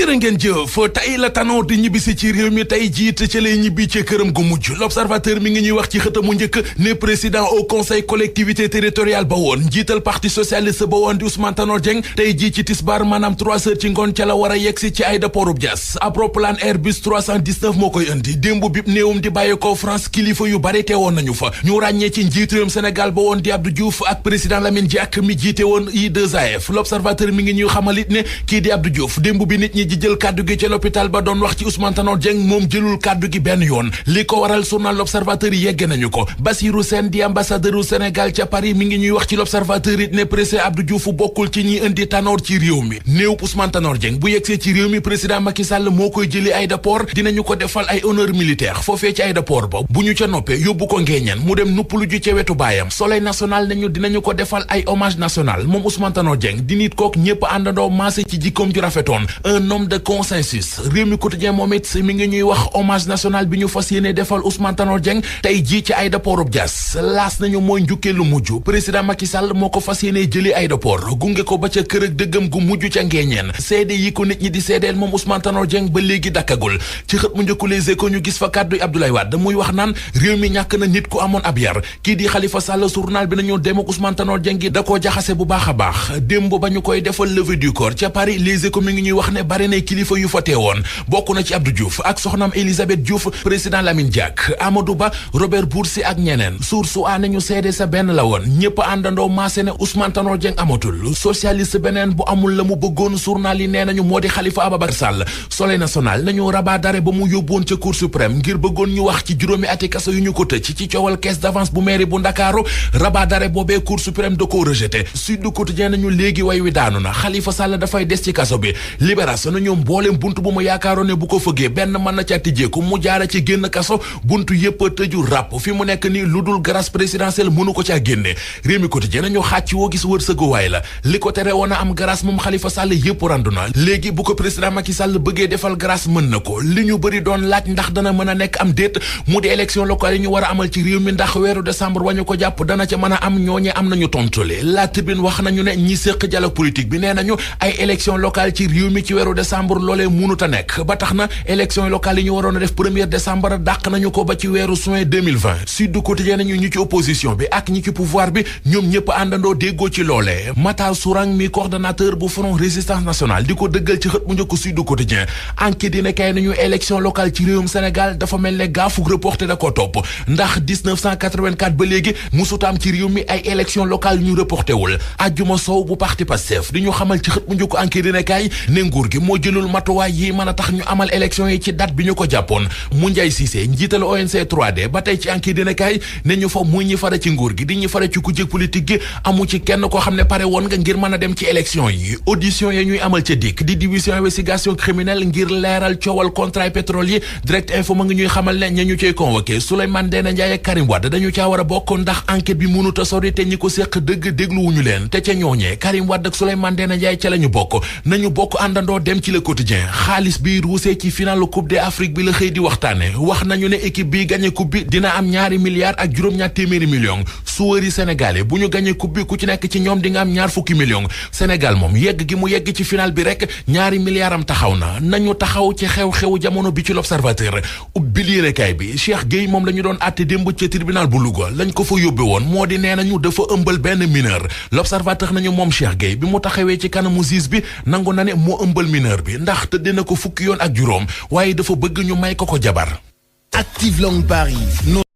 jërë ngeen jëf tey la Tanor di ñibbisi ci réew mi tey jiit ci lay ñibbi ci këram gu mujj l'observateur mi ngi ñuy wax ci xëtamu njëkk ne président au conseil collectivité territoriale ba woon njiital parti socialiste ba woon di Ousmane Tanor Dieng tey jii ci tisbaar maanaam 3 heures ci ngoon ca la war a yegsi ci aéroportu Diass Aproplan Airbus 319 moo koy indi démb bi néewum di bàyyeekoo France kilifa yu bari teewoon nañu fa ñu ràññee ci njiit réewum Sénégal ba woon di Abdou Diouf ak président Lamine Diack mi jiite woon I2AF l'observateur mi ngi ñuy xamalit ne kii di Abdou Diouf démb bi nit ñi di jël kàddu gi ca l'hôpital ba doon wax ci Ousmane Tanor Dieng moom jëlul kàddu gi benn yoon li ko waral journal l'observateur yi yegge nañu ko Bassirou Sène di ambassadeur u Sénégal ca Paris mi ngi ñuy wax ci l'observateur it ne président Abdou Diouf bokkul ci ñi indi Tanor ci réew mi néew Ousmane Tanor Dieng bu yegsee ci réew mi président Macky Sall moo koy jëli aéroport dinañu ko defal ay honneur militaire foofee ci aéroport ba bu ñu ca noppee yóbbu ko Nguéniène mu dem nuppalu ju ca wetu baayam Soleil national nañu dinañu ko defal ay hommage national moom Ousmane Tanor Dieng di nit kook ñëpp àndandoo maase ci jikkoom ju rafetoon un homme de consensus réew mi quotidien moom it mi ngi ñuy wax hommage national bi ñu fas yéene defal Ousmane Tanor Dieng tey jii ci aéroport bu Diass laas nañu mooy njukkee lu mujj président Macky Sall moo ko fas yéene jëli aéroport gunge ko ba ca kër ak dëggam gu mujj ca Nguéniène seede yi ko nit ñi di seedeel moom Ousmane Tanor Dieng ba léegi dakkagul ci xët mu njëkku Les Échos ñu gis fa kàddu Abdoulaye Wade muy wax naan réew mi ñàkk na nit ku amoon ab yar kii di Khalifa Sall journal bi nañu dem ak Ousmane Tanor Dieng gi da koo jaxase bu baax a baax démb ba ñu koy defal levée du corps ca Paris Les Échos mi ngi ñuy wax ne bari na kilifa yu fa teewoon bokk na ci Abdou Diouf ak soxnaam Elisabeth Diouf président Lamine Diack Amadou Ba Robert Boursi ak ñeneen source a nañu seede sa benn la woon ñëpp àndandoo maase ne Ousmane Tanor Dieng amatul socialiste beneen bu amul la mu bëggoon journal yi nee nañu moo di Khalifa Ababacar Sall Soleil national nañu rabat d'arrêt ba mu yóbboon ca Cour suprême ngir bëggoon ñu wax ci juróomi ati kaso yu ñu ko tëj ci coowal caisse d'avance bu mairie bu Ndakaaru rabat d'arrêt boobee Cour suprême da koo rejeté Sud Quotidien nañu léegi way wi daanu na Khalifa Sall dafay des ci kaso bi Libération nañu mbooleem buntu bu mu yaakaaroon ne bu ko fëggee benn mën na ca tijjeeku mu jaara ci génn kaso buntu yëpp a tëju ràpp fi mu nekk ni lu dul grâce présidentielle mënu ko caa génne Rewmi Quotidien nañu xàcc woo gis wërsëguwaay la li ko tere woon a am grâce moom Khalifa Sall yëpp randu na léegi bu ko président Macky Sall bëggee defal grâce mën na ko li ñu bëri doon laaj ndax dana mën a nekk am déet mu di élection locale yi ñu war a amal ci réew mi ndax weeru décembre wañu ko jàpp dana ca mën a am ñooñe am nañu tontule La Tribune wax nañu ne ñi séq dialogue politique bi nee nañu ay élection locale ci réew mi ci weeru décembre loolee mënut a nekk ba tax na élection locale yi ñu waroon a def 1er décembre dàq nañu ko ba ci weeru juin 2020 Sud Quotidien nañu ñi ci opposition bi ak ñi ci pouvoir bi ñoom ñëpp àndandoo déggoo ci loolee Matar Sourang mi coordonnateur bu Front Résistance Nationale di ko dëggal ci xët mu njëkk Sud Quotidien enquête dina kay nañu élection locale ci réewum Sénégal dafa mel ne gaafug reporté da ko topp ndax 1984 ba léegi musutaam ci réew mi ay élection locale ñu reporté wul Adjuma Sow bu parti Pastef di ñu xamal ci xët mu njëkk enquête dina kay ne nguur gi moo jëlul matuwaay yi mën a tax ñu amal élection yi ci date bi ñu ko jàppoon Moundiaye Cissé njiital ONC 3D ba tey ci enquête dina kay ne ñu fa muy ñi fara ci nguur gi di ñi fara ci kujje politique gi amu ci kenn koo xam ne pare woon nga ngir mën a dem ci élection yi audition ya ñuy amal ca dikk di division investigation criminelle ngir leeral coowal contrat pétrole yi Direct Info ma ngi ñuy xamal ne ña ñu cay convoqué Souleymane Ndéné Ndiaye ak Karim Wade dañu caa war a bokk ndax enquête bi mënut a sori te ñi ko séq dëgg dégluwuñu leen te ca ñooñee Karim Wade ak Souleymane Ndéné Ndiaye ca la ñu bokk nañu bokk àndandoo dem ci Le Quotidien xaalis bi ruusee ci finalu coupe d'Afrique bi la xëy di waxtaane wax nañu ne équipe bi gagné coupe bi dina am 2 milliards ak juróom-ñaar téeméeri millions joueurs yi sénégalais bu ñu gagné coupe bi ku ci nekk ci ñoom di nga am 20 millions Sénégal moom yegg gi mu yegg ci final bi rek 2 milliards am taxaw na nañu taxaw ci xew-xewu jamono bi ci l'Observateur ubbil yéenekaay bi Cheikh Gueye moom la ñu doon àtte démb ca tribunal bu Louga lañ ko fa yóbbe woon moo di nee nañu dafa ëmbal benn mineur l'Observateur nañu moom Cheikh Gueye bi mu taxawee ci kanamu juge bi nangu na ne moo ëmbal mineur bi ndax tëddee na ko fukki yoon ak juróom waaye dafa bëgg ñu may ko jabar. Active Langue Paris.